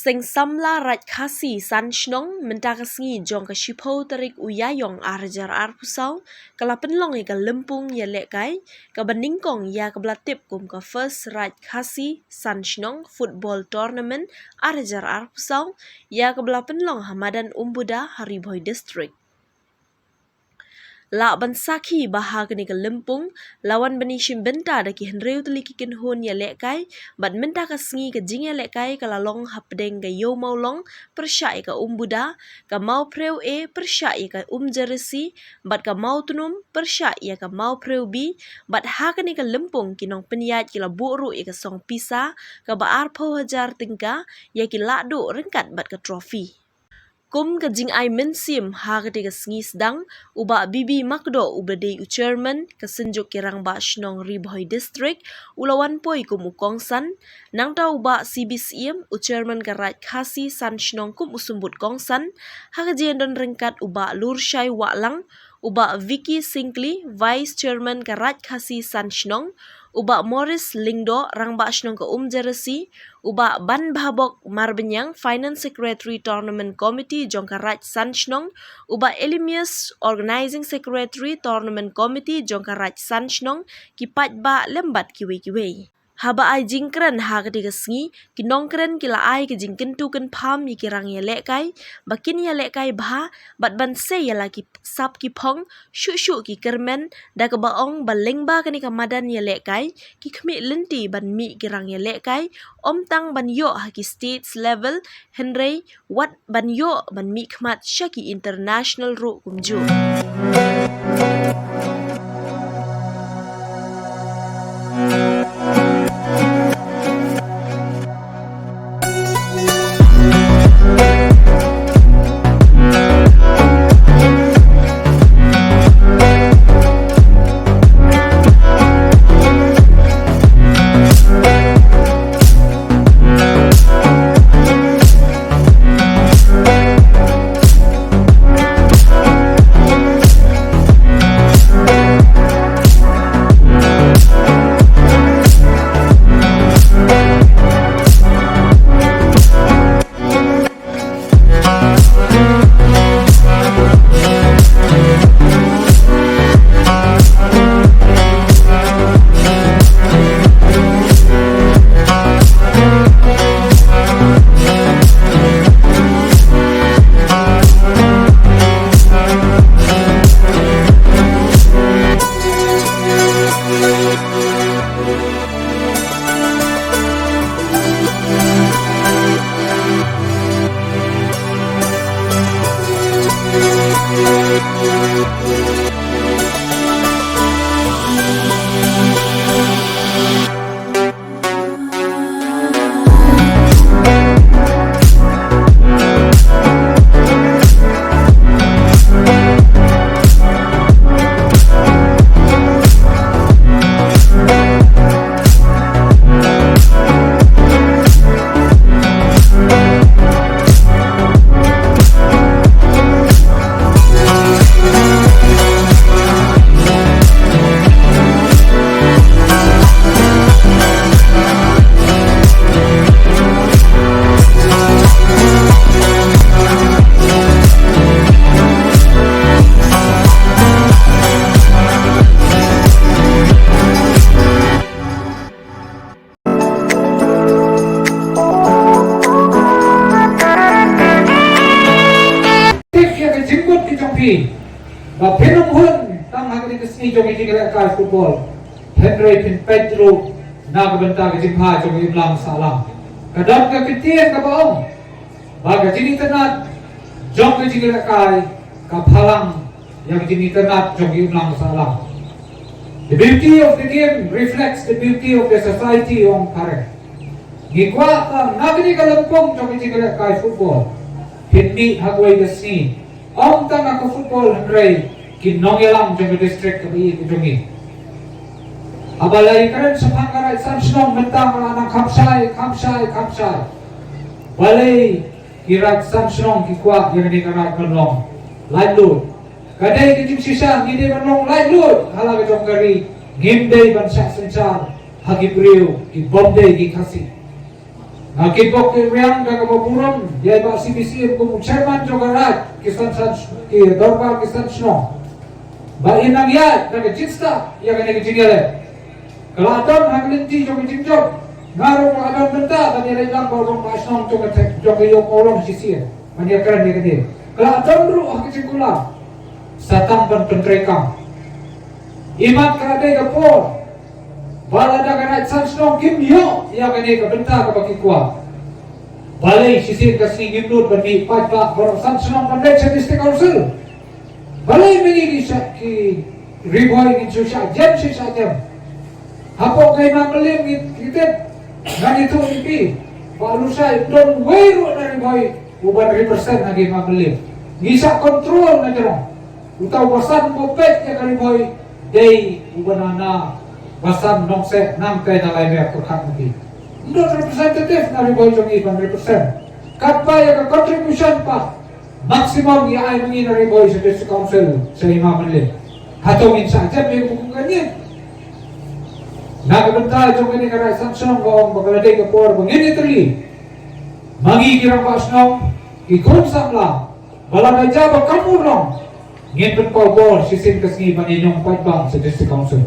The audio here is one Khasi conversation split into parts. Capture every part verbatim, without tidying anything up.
Seng Samla Raid Khasi San Shnong mynta ka sngi jong ka shiphew tarik u Ïaïong ar hajar arphew saw ka la pynlong ïa ka lympung ïalehkai kaba nyngkong ïa kaba la tip kum ka First Raid Khasi San Shnong Football Tournament ar hajar arphew saw ïa kaba la pynlong ha madan Umbuda ha Ri Bhoi District. Lah ban sakhi ba ha kane ka lympung la wan ban ïashim bynta da ki hynriew tylli ki kynhun ïalehkai, bad mynta ka sngi ka jingïalehkai ka la long hapdeng ka Ïew Mawlong pyrshah ïa ka Umbuda, ka Mawphrew A pyrshah ïa ka Umjerisi, bad ka Mawtnum pyrshah ïa ka Mawphrew B, bad ha kane ka lympung ki nongpynïaid ki la buh ruh ïa ka song pisa kaba arphew hajar tyngka ïa ki lahduh ryngkat bad ka trophy. Kum ka jingai mynsiem ha kata ka sngi sdang, u Bah B B Makdoh uba dei u chairman ka Synjuk ki Rangbah Shnong Ri Bhoi District u la wan poi kum u kongsan, nangta u Bah C B Syiem u chairman ka Raid Khasi San Shnong kum u symbud kongsan, ha ka jingdon ryngkat u Bah Lurshai Wahlang, u Bah Vicky Syngkli, Vice Chairman ka Raid Khasi San Shnong, u Bah Morris Lyngdoh, Rangbah Shnong ka Umjerisi, u Bah Banbhabok Marbaniang, Finance Secretary Tournament Committee jong ka Raid San Shnong, u Bah Elimius, Organizing Secretary Tournament Committee jong ka Raid San Shnong, ki paidbah lem bad kiwei kiwei. Haba ai jingkren ha kata ka sngi, ki nongkren ki la ai ka jingkyntu kynpham ïa ki rangïalehkai ba kin ïalehkai bha bad ban sei ïa la ki sap ki phong, shuh shuh ki kyrmen, da kaba ong ba lyngba kane ka madan ïalehkai ki khmih lynti ban mih ki rangïalehkai, ym tang ban ïoh ha ki states level, hynrei wat ban ïoh ban mihkhmat sha ki international ruh kumjuh. Tip ïa ka jingmut ka jong phi ba phin ym hun tang ha kane ka sngi jong ka jingïalehkai football, hynrei phin peit ruh na ka bynta ka jingbha jong ka imlang sahlang. Ka don ka ktien kaba ong ba ka jingitynnad jong ka jingïalehkai ka phalang ïa ka jingitynnad jong ka imlang sahlang. The beauty of the game reflects the beauty of the society, ong phareng. Ngi kwah ba na kane ka lympung jong ka jingïalehkai football, phin mih ha kawei ka sngi, ym tang ha ka football hynrei ki nongïalam jong ka district kaba ïeit ka jong ngi. Haba la ïakren shaphang ka Raid San Shnong mynta nga la nang kham shai, kham shai, kham shai. Balei ki Raid San Shnong ki kwah ïa kane ka Raid ban long laitluid? Ka dei ka jingshisha, ngi dei ban long laitluid ha la ka jong ka ri, ngim dei ban shah synshar ha ki briew ki bym dei ki Khasi. Nga kyrpad ki riang da kaba burom ïa i Bah C B C kum u chairman jong ka Raid ki san san ki dorbar ki san shnong. Ba in nang ïa da ka jingstad ïa kane ka jingïaleh. Ka la don ha ka lynti jong ka jingjop. Nga ruh nga don bynta ban ïaleh lang ba u rangbah shnong jong ka thep jong ka ïew Mawlong shisien ban ïakren ïa kane. Ka la don ruh ha ka jingkular. Sa tang ban pyntreikam. Imat ka dei ka por ba lada ka Raid san shnong kim ïoh ïa kane ka bynta kaba ki kwah. Balei shisien ka sngi ngim nud ban mih paidbah baroh san shnong ban leit sha District Council? Balei ma ngi ki shah ki Ri Bhoi ngin shu shah jem shu shah jem? Hapoh ka Hima Mylliem ngi tip, ngan ïathuh ïa phi, Bah Lusai, don uwei ruh na Ri Bhoi u ban represent ha ka Hima Mylliem. Ngi shah control na jrong. Uta u basan ba peit ïa ka Ri Bhoi dei u ba na na basan Nongseh nangta na Laimeh pyrkhat na phi. Ym don representative na Ri Bhoi jong ngi ban represent. Katba ïa ka contribution pat maximum ïa ai ma ngi na Ri Bhoi sha District Council sha Hima Mylliem. Hato ngin shah jem ïa ka bukung ka niam? Na ka bynta jong kane ka Raid san shnong nga ong ba ka la dei ka por ba ngin ïatylli. Ma ngi ki rangbah shnong, ki khun samla, ba lada jia ba kam urlong, ngin pynpaw bor shisien ka sngi ban ïa ñiong paidbah sha District Council.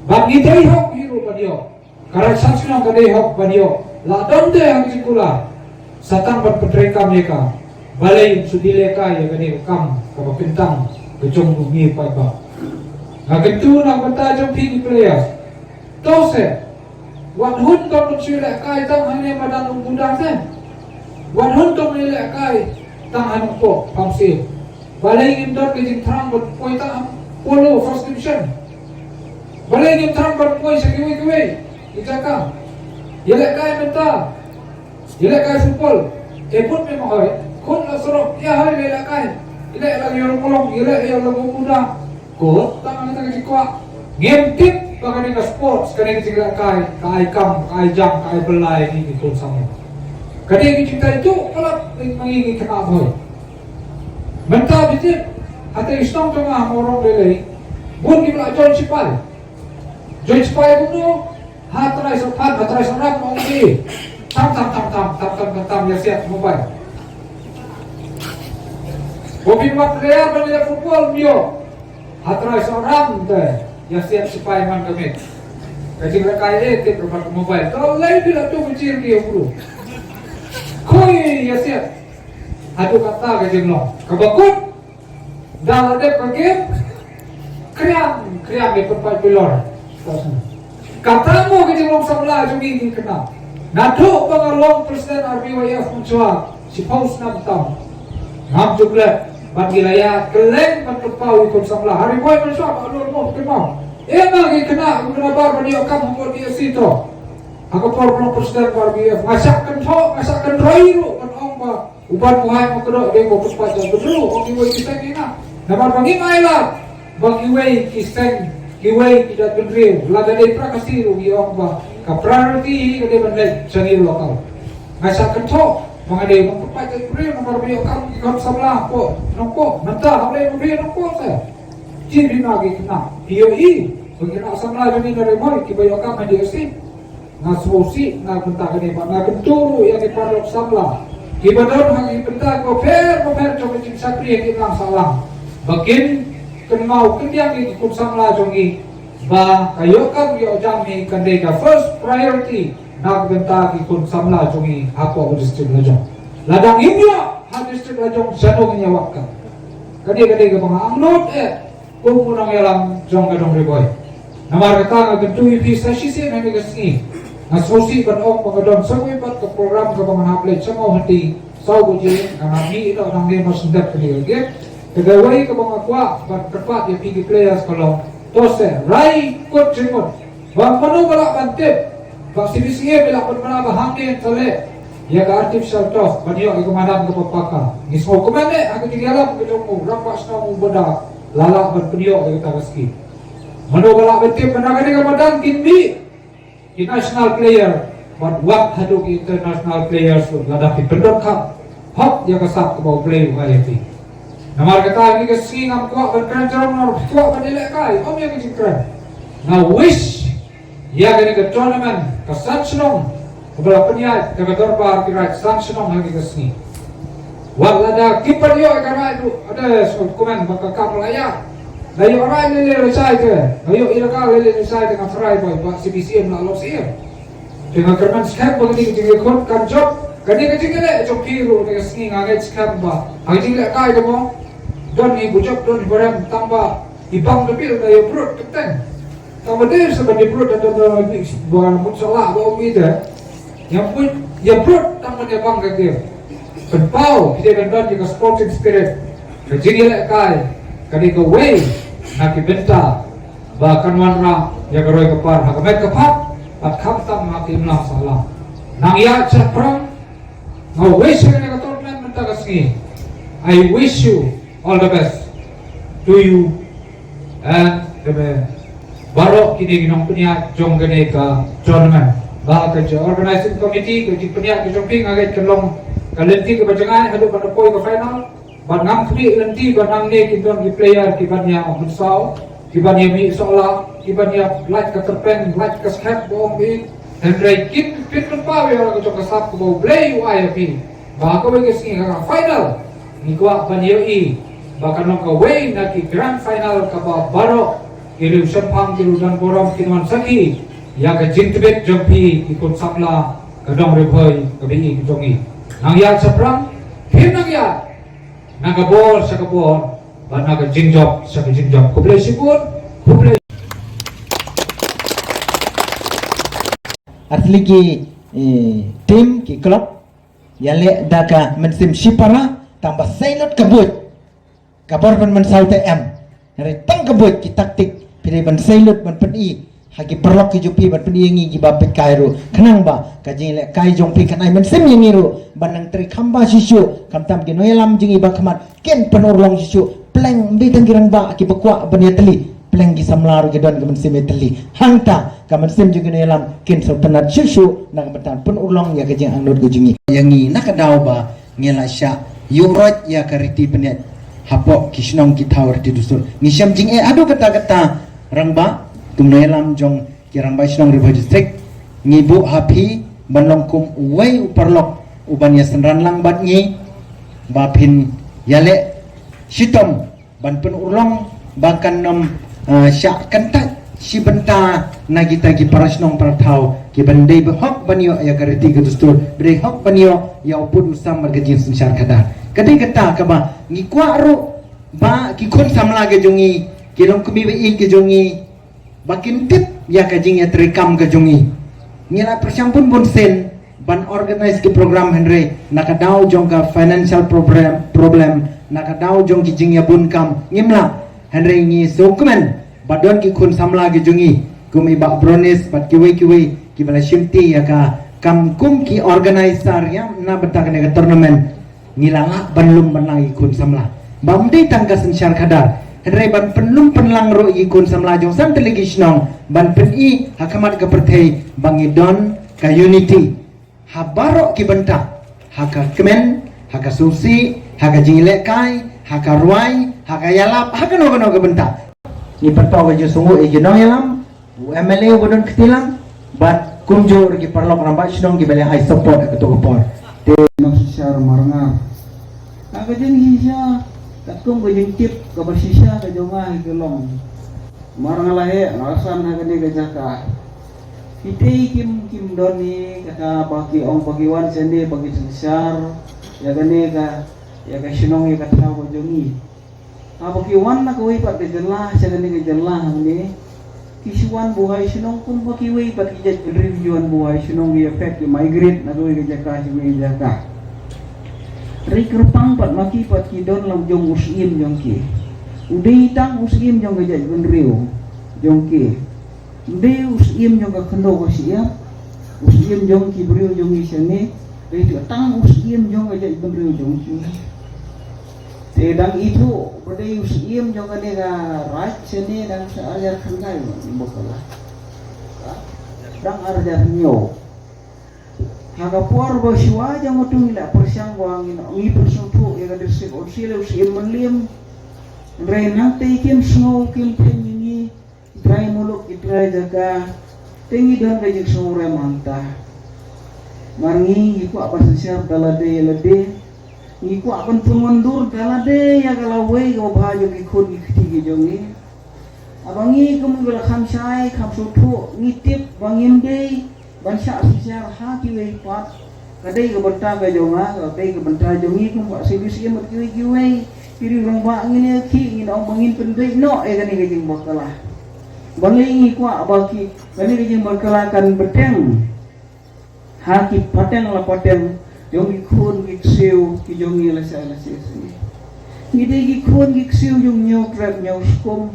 Ba ngi dei hok hi ruh ban ïoh. Ka Raid san shnong ka dei hok ban ïoh. La don te ha ka jingkular. Sa tang ban pyntreikam ïa ka. Balei ym shu dei lehkai ïa kane ka kam kaba kyntang ka jong u ngi paidbah. Nga kyntu na ka bynta jong phi ki players. To se. Wat hun tang ban shu lehkai tang hangne madan u Buda te. Wat hun tang ban lehkai tang ha Nongpoh, Pamsir. Balei ngim don ka jingthrang ban poi tang ha Polo First Division? Balei ngim thrang ban poi sha kiwei kiwei ki jaka? Ïalehkai mynta. Ïalehkai football. E put me ma hoi. Khun la sorok ïa hoi ïalehkai. Ïaleh la ïa long long, ïaleh ïa long long muda. Ko tang ïa tang ki kwah. Ngim tip ba kane ka sports, kane ka jingïalehkai, ka ai kam, ka ai jam, ka ai pynlai ïa ki khun samla. Kane ka jingtai tu palat ning ma ngi ki khynnah bhoi. Mynta bitit, hata i shnong jong nga ha Mawrong Lei Lei, bun ki ba la join sipai. Join sipai kumno, ha trai sa phan, ha trai sa rap ma ong ki. Tam, tam, tam, tam, tam, tam, tam, ïa siat mobile. Bobin mat player ban ïa football mio. Ha trai sa rap te, ïa siat sipai man ka mit. Ka jingïalehkai eh, tip rubat mobile. To lei phi la tu ka jingïalehkai bro. Khoi ïa siat. Haduh katta ka jinglong. Kaba kut. Da la dep ka game. Kriang, kriang ïa pynpait bilor. Kata mo ka jinglong samla jong ngi ki khynnah. Naduh ba nga long president R B Y F mynshuwa shiphew snem tam. Ngam ju klet ban ngi la ïa kylleng ban pynpaw ïa ki khun samla. Ha Ri Bhoi mynshuwa ba lor mo kynmaw. Ïa nga ki khynnah ki khynnah ba ban ïoh kam ha D S C to. Ha ka por ba long president ba R B Y F nga shah kynthoh, nga shah kynroi ruh ban ong ba u Bah Buhai Mawkdok dei ba u pynpait da bynriew, ong kiwei ki seng ïa nga. Namar ba ngim ailad ba kiwei ki seng, kiwei ki da bynriew, lada dei pra Khasi ruh ngi ong ba ka priority hi ka dei ban leit sha ngi local. Nga shah kynthoh ba nga dei ban pynpait da bynriew namar ba ïoh kam ki khun samla hapoh Nongpoh. Mynta hap leit ban ïoh Nongpoh te. Jin bima ki khynnah P O E ba ki khynnah samla jong ngi na Ri Bhoi kiba ïoh kam ha D S C. Nga sngewsih na ka bynta kane bad nga kyntu ruh ïa ki paralok samla kiba don ha ki bynta kiba pher bapher jong ka jingshakri ha ki imlang sahlang ba kin kynmaw kyndiang ïa ki khun samla jong ngi ba ka ïoh kam ïoh jam hi kan dei ka first priority na ka bynta ki khun samla jong ngi hapoh ka district la jong. Lada ngim ïoh ha district la jong shano ngin ïa wad kam? Kane ka dei kaba nga angnud eh. Kum u nongïalam jong ka dong Ri Bhoi. Namar kata nga kyntu ïa phi sa shisien ha kane ka sngi. Nga sngewsih ban ong ba nga don sa kawei pat ka program kaba ngan hap leit sha Mawhati saw baje, ngan hap mih noh nangne mar shen dep kane ka game. Te kawei kaba nga kwah ban kyrpad ïa phi ki players ka long, to se rai kut jingmut. Ba mano ba lah ban tip ba C B C M i lah ban mano ba hangne sa leh ïa ka artificial turf ban ïoh ïa ka madan kaba paka. Ngi sngewkmen eh ha ka jingïalam ka jong u rangbah shnong u Bah Buda la lah ban pynïoh ïa kata ka skim. Mano ba lah ban tip ba na kane ka madan kin mih ki national player bad wat haduh ki international players ruh lada ki pyndonkam hok ïa ka sap kaba U Blei u ai ïa ki. Namar kata ha kane ka sngi ngam kwah ban kren jrong, ngam kwah ban ïalehkai, ym ïa ka jingkren. Nga wish ïa kane ka tournament ka san shnong Ba la pynïaid da ka dorbar ki raid san shnong ha kane ka sngi. Wat lada kim pat ïoh ïa ka raid ruh, ade sngewthuh kumne ba ka kam la ïaid. La ïoh raid lei lei lashai te, la ïoh ïalehkai lei lei lashai te, nga tharai ba, ba C P C M la long C M. Te nga kyrmen skhem ba kane ka jingïakhun kan jop, kane ka jingïaleh jong phi ruh ha kane ka sngi, nga ngeit skhem ba ha ka jingïalehkai te mo, don hi bujop, don hi barem, tang ba i bang ka bil da ïa brut ka teng. Tang ba dei sa ban ïa brut da don da bi ba mut sa lah ba ong ite. Ïa mut ïa brut tang ban ïa bang ka bil. Pynpaw phi dei ban don ïa ka sporting spirit. Ka jingïalehkai ka dei kawei na ki bynta ba kan wanrah ïa ka roi ka par ha ka met ka phad, bad khamtam ha ka imlang sahlang. Nang ïaid shaphrang, nga wish ïa kane ka tournament mynta ka sngi. I wish you all the best to you and the baroh kine ki nongpynïaid jong kane ka tournament. Ba ka organizing committee, ka jingpynïaid ka jong phi, nga ngeit kan long ka lynti kaba jngai haduh ban da poi ka final. Bad ngam khmih lynti ba nangne kin don ki player ki ban ïa mynsaw, ki ban ïa mih sohla, ki ban ïa lait ka tyrpeng, lait ka skhem ba ong ïa. Hynrei kin pynpaw ïa la ka jong ka sap kaba U Blei u ai ha phi. Ba kawei ka sngi ha ka final ngi kwah ban ïohi ba kan long kawei na ki grand final kaba baroh ki riew shemphang, ki riew don burom kin wan sakhi ïa ka jingtbit jong phi ki khun samla ka dong Ri Bhoi kaba ïeit ka jong ngi. Nang ïaid shaphrang, phin nang ïaid na ka bor sha ka bor, bad na ka jingjop sha ka jingjop. Khublei shibun, khublei. Ar tylli ki, eh, team, ki club ïaleh da ka mynsiem shipara, tang ba sei lut ka buit. Ka bor ban mynsaw te em. Hynrei tang ka buit ki taktik, phi dei ban sei lut, ban pyni ha ki paralok ki jong phi, ban pyni ïa ngi kiba peit kai ruh, khnang ba ka jingïalehkai jong phi kan ai mynsiem ïa ngi ruh ban nang trei kham bha shisha. Khamtam ki nongïalam jong ngi ba khmat kin pynurlong shisha. Pleng, ym dei tang ki rangbah kiba kwah ban ïatylli, pleng ki samla ruh ki don ka mynsiem ïatylli. Hangta ka mynsiem jong ki nongïalam kin sngewtynnad shisha na ka bynta pynurlong ïa ka jingangnud ka jong ngi, ïa ngi na ka daw ba ngi la shah ïuhroit ïa ka riti bniat hapoh ki shnong ki thaw riti dustur. Ngi shem jingeh haduh katta katta, rangbah, kum nongïalam jong ki rangbah shnong Ri Bhoi District, ngi buh ha phi ban long kum uwei u paralok uban ïa synran lang bad ngi, ba phin ïaleh shitom ban pynurlong ba kan nym, ah, shah kyntait shi bynta na kita ki para shnong para thaw kiba dei ba hok ban ïoh ïa ka riti ka dustur, ba dei hok ban ïoh ïa u pud u sam bad ka jingsynshar khadar. Ka dei kata kaba ngi kwah ruh ba ki khun samla ka jong ngi, ki longkmie ba ïeit ka jong ngi, ba kin tip ïa ka jingïatreikam ka jong ngi. Ngi la pyrshang bun bun sien ban organize ki program, hynrei na ka daw jong ka financial problem, problem, na ka daw jong ki jingïabun kam ngim lah, hynrei ngi sngewkmen ba don ki khun samla ki jong ngi kum i Bah Bronis bad kiwei kiwei kiba la shimti ïa ka kam kum ki organizer ïa na bynta kane ka tournament. Ngi la lah ban lum ban lang ïa ki khun samla. Bym dei tang ka synshar khadar, hynrei ban pynlum pynlang ruh ïa ki khun samla jong san tylli ki shnong, ban pyni ha khmat ka pyrthei ba ngi don ka unity ha baroh ki bynta, ha ka kmen, ha ka sngewsih, ha ka jingïalehkai, ha ka rwai, ha ka ïalap, ha kano kano ka bynta. Ngi pynpaw ka jingsngewnguh ïa ki nongïalam, u M L A uba don kti lang, bad kumjuh ruh ki paralok rangbah shnong kiba la ai support ha kato ka por. Te nongshisha Marngar. Ha ka jingshisha, katkum ka jingtip kaba shisha ka jong nga hi ka long, mar nga la heh, nga la san ha kane ka jaka. Kitei kim, kim don hi kata ba ki ong ba ki wan shane ba ki synshar ïa kane ka, ïa ka shnong ïa ka thaw ka jong ngi. Haba ki wan na kawei pat ka jylla sha kane ka jylla hangne, ki shu wan buhai shnong kumba kiwei pat ki jaitbynriew ki wan buhai shnong, ki ïa phet, ki migrate na kawei ka jaka sha kawei ka jaka. Hynrei kyrpang pat ma ki pat ki don la u jong u syiem jong ki. U dei tang u syiem jong ka jaitbynriew jong ki. Ym dei u syiem jong ka khyndew ka shyiap, u syiem jong ki briew jong ngi shane, dei tang u syiem jong ka jaitbynriew jong ki. Te dang ithuh ba dei u syiem jong kane ka raid shane dang sa ar hajar khyndai, ba ka la, dang ar hajar hynñiew. Ha ka por ba shuwa jong uto ngi la pyrshang ba ngi, ngi pynsngewthuh ïa ka District Council, u syiem Mylliem. Hynrei nangta kim sngew, kim theiñ ïa ngi. Trai muluk, ki trai jaka, te ngi don ka jingsngew rem hangta. Mar ngi, ngi kwah ban synshar da lade ïa lade. Ngi kwah ban pynwandur da lade ïa ka lawei kaba bha jong ki khun ki kti ki jong ngi. Haba ngi kum kiba la kham shai, kham sngewthuh, ngi tip ba ngim dei ban shah synshar ha kiwei pat. Ka dei ka bynta ka jong nga, ka dei ka bynta jong ngi kum ka Syiem bad kiwei kiwei. Ki riew rangbah ngin ïa ki, ngin ong ba ngin pynbeit noh ïa kane ka jingbakla. Ba ngi, ngi kwah ba ki, kane ka jingbakla kan bteng ha ki pateng la pateng jong ki khun ki ksiew ki jong ngi lashai lashisngi. Ngi dei ki khun ki ksiew jong Hynñiewtrep Hynñiewskum.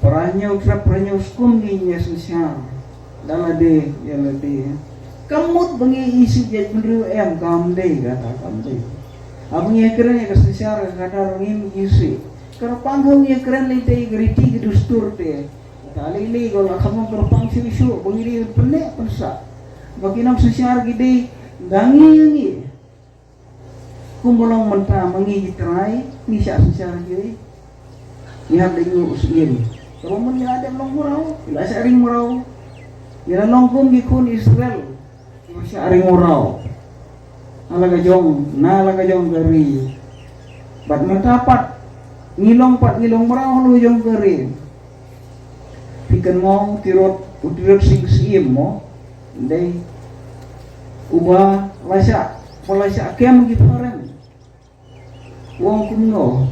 Para Hynñiewtrep Para Hynñiewskum ngi ïa synshar da lade ïa lade. Kam mut ba ngi isih jaitbynriew, em, kam dei kata, kam dei. Haba ngi kren ïa ka synshar ka kadar ngim isih. Kyrpang ngi kren lei te ka riti ka dustur te. Kata lei lei ko la kham kyrpang shuh shuh ba ngi dei pyneh pynsah. Ba ki nongsynshar ki dei da ngi ïa ngi. Kumba long mynta ma ngi ki trai, ngi shah synshar ki. Ngi hap leit nguh u Syiem. Kaba mut ngi la dep long mraw, ngi la shah ring mraw. Ngi la long kum ki khun Israel kiba shah ring mraw ha la ka jong, na la ka jong ka ri. Bad mynta pat ngi long pat, ngi long mraw ha la ka jong ka ri. Phi kynmaw Tirot, u Tirot Sing Syiem mo. Dei uba la shah, ba la shah kem ki phareng. U ong kumno?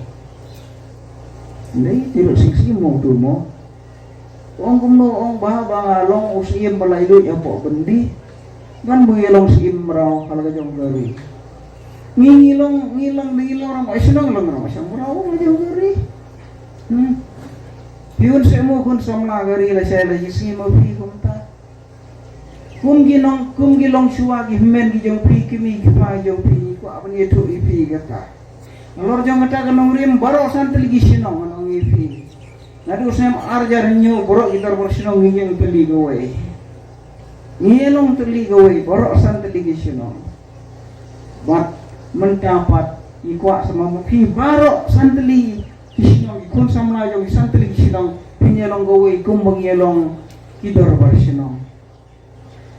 Dei Tirot Sing Syiem mo tu mo. U ong kumno? U ong ba, ba nga long u Syiem ba la ïaluid hapoh byndi, ngan bun ïa long Syiem mraw ha la ka jong ka ri. Ngi, ngi long, ngi long, ngi long rangbah shnong, long rangbah shnong mraw ha la ka jong ka ri. Hmm. Phi un seh mo khun samla ka ri lashai lashisngi, ma phi kumta. Kum ki nong, kum ki longshuwa ki hynmen ki jong phi, ki mei ki pa jong phi, ngi kwah ban ïathuh ïa phi kata. Nalor jong kata ka nongrim baroh san tylli ki shnong, ngan ong ïa phi. Naduh u snem ar hajar hynñiew baroh ki dorbar shnong ngi ïeng tylli kawei. Ngi long tylli kawei baroh san tylli ki shnong. Bad mynta pat ngi kwah sa ma phi baroh san tylli ki shnong, ki khun samla jong ki san tylli ki shnong, phin ïa long kawei kumba ngi ïa long ki dorbar shnong.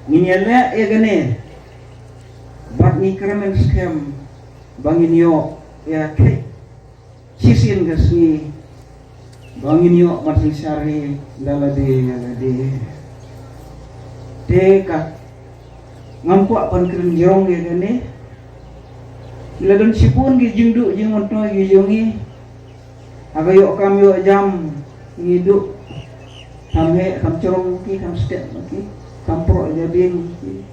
Ngin ïa leh ïa kane bad ngi kyrmen skhem ba ngin ïoh ïa ka shisien ka sngi ba ngin ïoh ban synshar hi da lade ïa lade. Te ka ngam kwah ban kren jrong ïa kane. Ki la don shibun ki jingduh jingmyntoi ki jong ngi. Ha ka ïoh kam ïoh jam ngi duh. Kam heh, kam jrong ki, kam step ki, kam proh jabieng ki.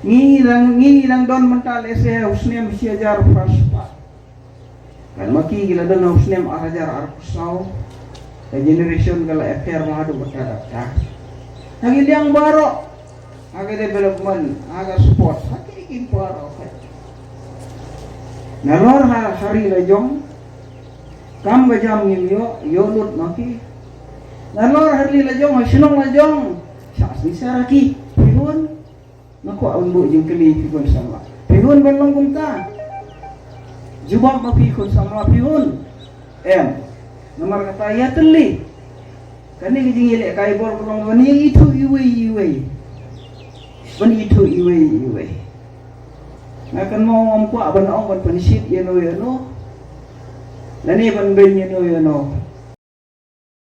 Ngi dang, ngi dang don mynta lehse u snem shi hajar phra spah. Kan ma ki ki la don u snem ar hajar arphew saw. Ka generation ka la ïapher bha haduh katta katta. Ha ki liang baroh, ha ka development, ha ka sport, ha ki ki baroh. Nalor ha, ha ri la jong, kam ka jam ngim ïoh, ïoh lut ma ki. Nalor ha ri la jong, ha shnong la jong, shah synshar ki, phi hun. Nga kwah ban buh jingkylli phi khun samla. Phi hun ban long kumta? Jubab ma phi khun samla, phi hun? Em. Namar kata ïa tylli. Kane ka jingïalehkai bor ka long ban ïa ithuh iwei iwei. Ban ithuh iwei iwei. Nga kynmaw ngam kwah ban ong ban pynshit ïano ïano. Lane ban beiñ ïano ïano.